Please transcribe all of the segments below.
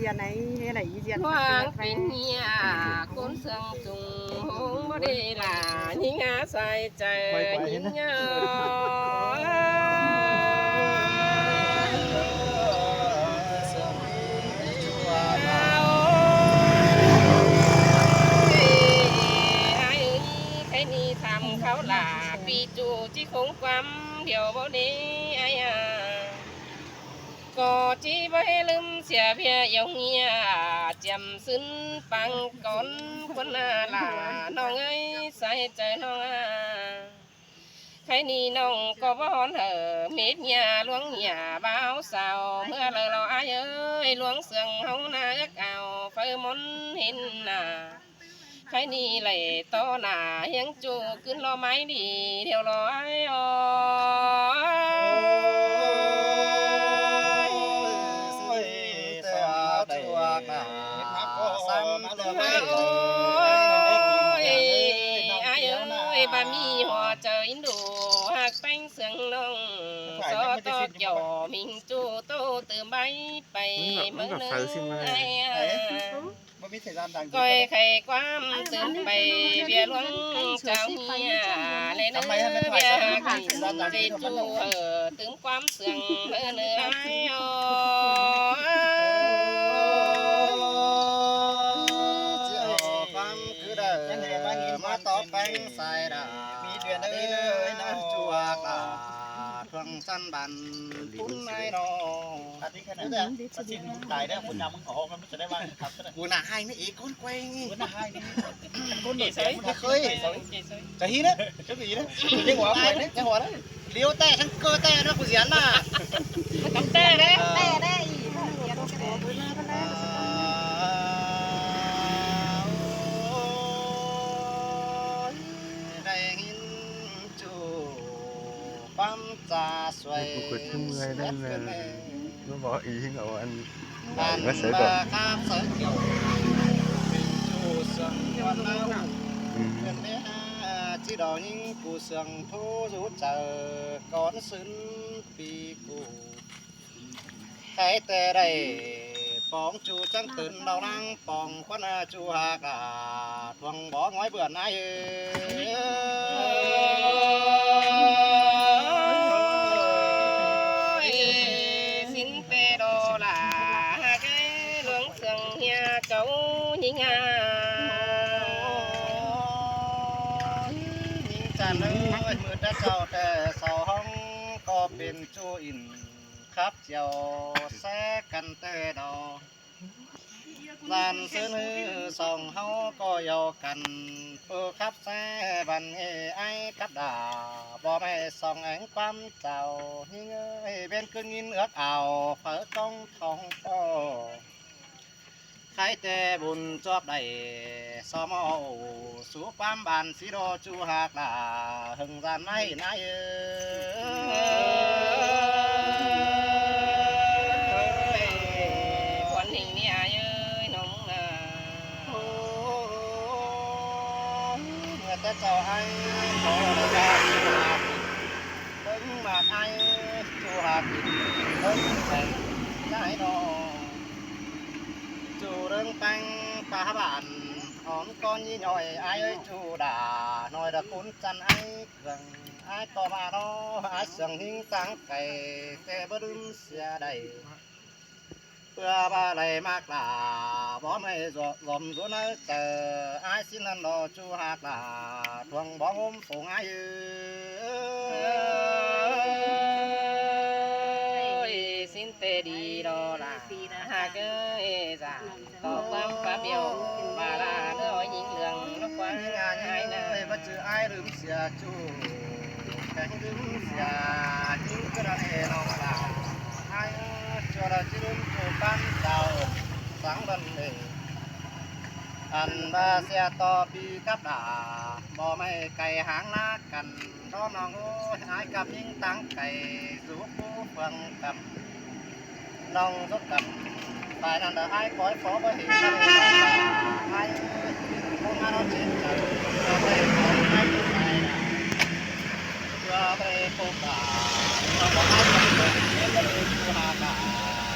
ວາງເປັນເມຍຄົນເຊື່ອງສູງ ບໍ່ໄດ້ຫຼ້າຍິງອາໄສໃຈຍິງເອີຍ ອ້າຍເອີຍ ໃຜນີ້ຖາມເຂົາຫຼ້າ ປີຈູຈິຄົງຄວາມດຽວບໍ່ເດອ້າຍອາ ກໍຈິບໍ່ໃຫ້ລືມເສຍເພຍຢຽວເຫຍ ຈຽມຊຶນປາງກ່ອນຄົນໜ້າຫຼ້າ ນ້ອງເອີຍ ສາຍໃຈນ້ອງອາ ໃຜນີ້ນ້ອງກໍບໍ່ຮ້ອນເຫີ ເມດເຫຍຫຼວງເຫຍບ່າວສາວ ເມື່ອເລີລອອ້າຍເອີຍ ຫຼວງເຊື່ອງເຮົາໜ້າເອີກອາວ ໄຟມົນເຫັນໜ້າ ໃຜນີ້ໄຫຼຕໍ່ໜ້າ ຮຽງຈູຂຶ້ນລໍໄມ້ດີ ດຽວລໍອ້າຍອອຍ ອ້າຍເອີຍ ບໍ່ມີຫົວໃຈອິນດູ ຮັກແປ້ງເຊື່ອງນ້ອງ ຊໍຕໍ່ກ່ຽວມິງຈູໂຕຕື່ມໃບໄປ ມັນກໍ ເມີເນີ ມັນກໍໄຟຊິ ອ້າຍອາ ບໍ່ມີເສຍງດັງ ກ້ອຍໄຂຄວາມຕື່ມໄປ ເວຍຫຼວງເຈົ້າເຮຍ ແລະເນີ ເວຍຮັກເຈຈູ ເອີ ຕື່ມຄວາມເຊື່ອງເມີເນີ ອ້າຍອອຍ ຊິເອົາຄວາມຄືເດີ ມາຕໍ່ແປງສາຍດາ ມີເດືອນເດີ ນາຈວກອາ ເຄື່ອງຊັ້ນບັນປຸນນາຍນ້ອງ ອັນນີ້ແຄ່ນັ້ນ ປະສິດ ມຶງຕາຍແລ້ວ ຄົນຍາມມຶງອອກ ມັນຈະໄດ້ວ່າ ກັບ ກູໜ້າຮ້າຍນີ້ອີກ ຄົນແຂວງນີ້ ກູໜ້າຮ້າຍນີ້ ຄົນໜ້າເສຍ ບໍ່ເຄີຍ ຈະຮີເນາະ ຈະຮີເນາະ ຈະຫົວ ຈະຫົວນະ ຫຼຽວແຕ່ທັງເກີແຕ່ນະ ກູສຽນນະ ຕ້ອງແຕ່ເດ້ ແຕ່ໄດ້ອີກ ໄດ້ຍິນ ຈູຄວາມຈາຊ່ວຍ ເອີ ກູເກີດຂຶ້ນເມື່ອຍໄດ້ແມ່ ມາບອກອີຫິງເອົາອັນ ອັນມາໃສ່ດອກ ມາຄາບໃສ່ກ່ຽວ ເປັນຈູເຊື່ອງຄວັນລາວ ອືມ ເປັນແມ່ຈິດອກຍິງ ກູເຊື່ອງໂທຢູ່ໃຈ ກ່ອນຊຶນປີກູ ໃຜແຕ່ໄດ້ປອງຈູຈັງຕື່ນເບົານາງ ປອງຄວັນຈູຮັກ ອາ ທວງບໍ່ງອຍເບື່ອນາຍເອີຍ ສິນເປໂດລາຮັກເອີຍ ຫຼວງເຊື່ອງເຮຍເຈົ້າຍິງງາມ ຍິງຈັນເອີຍ ມືແຕ່ເຊົ້າແຕ່ເຊົ້າ ຫ້ອງກໍເປັນຈູອິນ ຂັບຈຽວແຊກັນແຕ່ດອກ ລານເຊີນຮືສອງເຮົາກໍເຍົາກັນ ເປີຂັບແຊບັນເອໄອກັບດາ ບໍ່ແມ່ສອງແອງຄວາມເຈົ້າ ຍິງເອີຍ ເວັນຄືນຍິນເອືອກອາວ ເຝີກອງທອງປໍ ໃຄແຕ່ບຸນຈອບໄດ້ ຊອມເອົາສູ່ຄວາມບານສີໂດຈູຮັກຫຼ້າ ເຫິງຈານໄມ້ນາຍເອີຍ ຄວນຫິງນີ້ອາຍເອີຍ ນ້ອງນາ ໂອ້ ເມື່ອແຕ່ເຈົ້າໄອຂໍໄດ້ຢາກ ເບິ່ງໝາກໄອຈູຮັກ ເບິ່ງແສງນາຍນ້ອງ ຈູເລື່ອງແປ້ງປາບານ ອ່ອນກ່ອນຍີ່ຍ່ອຍ ອາຍເອີຍຈູດາ ນ້ອຍດາຄຸນຈັນອາຍເຄື່ອງ ອາຍກໍມາເນາະ ອາຍສຽງຫິງຕາງໄກ ແຕ່ບໍ່ລືມເສຍໄດ້ ເພື່ອວ່າໄດ້ມາກຫຼ້າ ບໍ່ແມ່ນຢອມຢູ່ໃນໃຈ ອາຍສິນນັ້ນເນາະຈູຮັກຫຼ້າ ທວງບໍ່ງຸມຝູງອາຍເອີຍ ສິນແຕ່ດີເນາະຫຼ້າ ຮັກເອີຍ ສາ ຕໍ່ຄວາມປາບຽວ ບາລາເນາະ ຍິງເຫຼືອງນກກວາງ ຍິງອາຍເອີຍ ບໍ່ຈື່ອາຍລືມເສຍຈູ ແຂງລືມເສຍຍິງຄືນັ້ນເອນ້ອງຫຼ້າ ອາຍເອີຍ ຈູລະຈິລືມຈູປານເຈົ້າ ສັງບັນເອ ອັນວ່າເສຍຕໍ່ປີກັບດາ ບໍ່ແມ່ນໄກຫ່າງນາກັນ ນ້ອງນ້ອງເອີຍ ອາຍກັບຍິງຕ່າງໄກ ສູ່ຜູ້ເມືອງກຳ ນ້ອງສົດກຳ ປາຍນັ້ນລະ ອາຍຄອຍຂໍບໍ່ເຫັນ ອາຍຄົງມານອນເຈັບໃຈ ເພື່ອໄດ້ພໍອາຍໄປໄປ ເພື່ອໄດ້ພົບປະ ເພື່ອບໍ່ໃຫ້ເກີດເຫດ ເພື່ອໄດ້ຜູ້ຫາກາ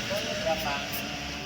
ຄົນເບື້ອງຫຼັງ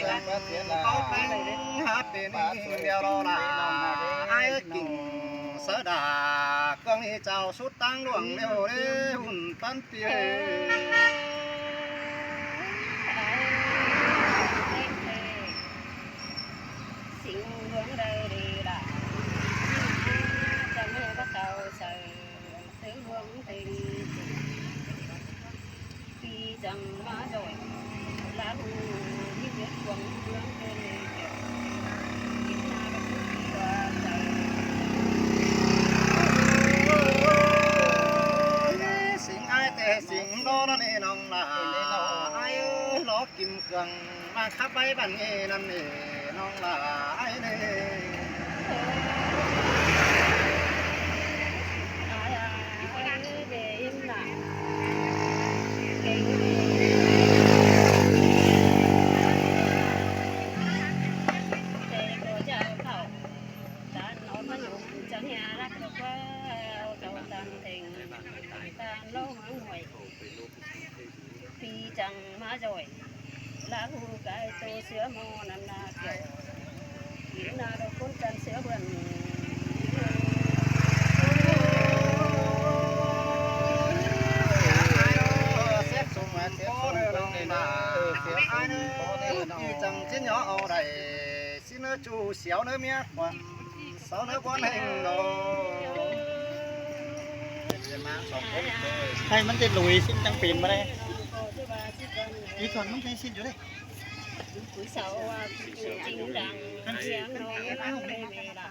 ສາມາດເຮັດລະ ເຂົາເປັນຫາເປັນດຽວລະລາ ອ້າຍເອີຍກິ່ງສະດາ ເຄື່ອງນີ້ເຈົ້າສຸດຕ່າງຫຼວງແນວເລຫຸ່ນປັນເຕີຍ. ສິງຫຼວງໃດເດລະ ຈະແມ່ວ່າເຂົາໃສ່ ເທິງຫຼວງເຕັງ ປີຈັງມາດອຍ ລາຫູມີເວດຂອງເມືອງເປັນແກ້ວ ກິນນາກະຄືທີ່ວ່າໃຈ ສິງອ້າຍແຕ່ສິງລໍນະນີ້ນ້ອງຫຼ້າ ອ້າຍເອີຍລໍ ກິມເຄື່ອງມາຂັບໄປບັດນີ້ນັ້ນເອນ້ອງຫຼ້າເອີຍ. ປີຈັງມາຈອຍ ລາຫູກາຍໂຕເສືອມໍນັ້ນນາແກ້ວ ກິນນາດອກຄົນຈັນເສືອເບືອນ ເສບສົມແມ່ນເສບສົມເບິ່ງເດີ ເສບສົມເບິ່ງເດີ ປີຈັງຈິນຍໍເອົາໄດ້ ຊິເນີຈູສຽວເນີເມຍ ຄວາມເຊົາເນີບ່ອນແຫ່ງໂລ ໃຫ້ມັນໄດ້ລຸຍຊິມັນຈັ່ງເປັນມາໄດ້ ອີກສ່ວນມັນໃຫ້ຊິຢູ່ເດ້ ຜູ້ສາວວ່າຈິງດັງ ຮຽງນ້ອງເວລາ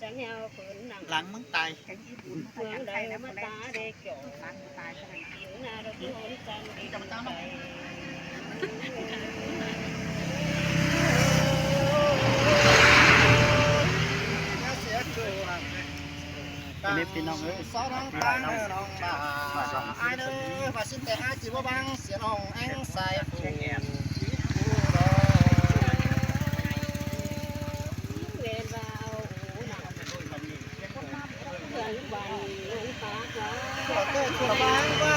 ຈະແນວເພິ່ນນັ່ງ ຫຼັງມຶງຕາຍ ເມືອງໃດມາຕາເດ ນີ້ພີ່ນ້ອງເອີຍ ສອງທາງເດີນ້ອງຫຼ້າ ອ້າຍເດີ ວ່າຊິນແຕ່ອາຍຊິບໍ່ບັງ ສຽງນ້ອງແອງສາຍຜູ້ ເວລາເອົາຫູນຳ ເພື່ອນບ້ານເມືອງປາກວ່າ ເຈົ້າເຈົ້າສະບາຍບໍ່?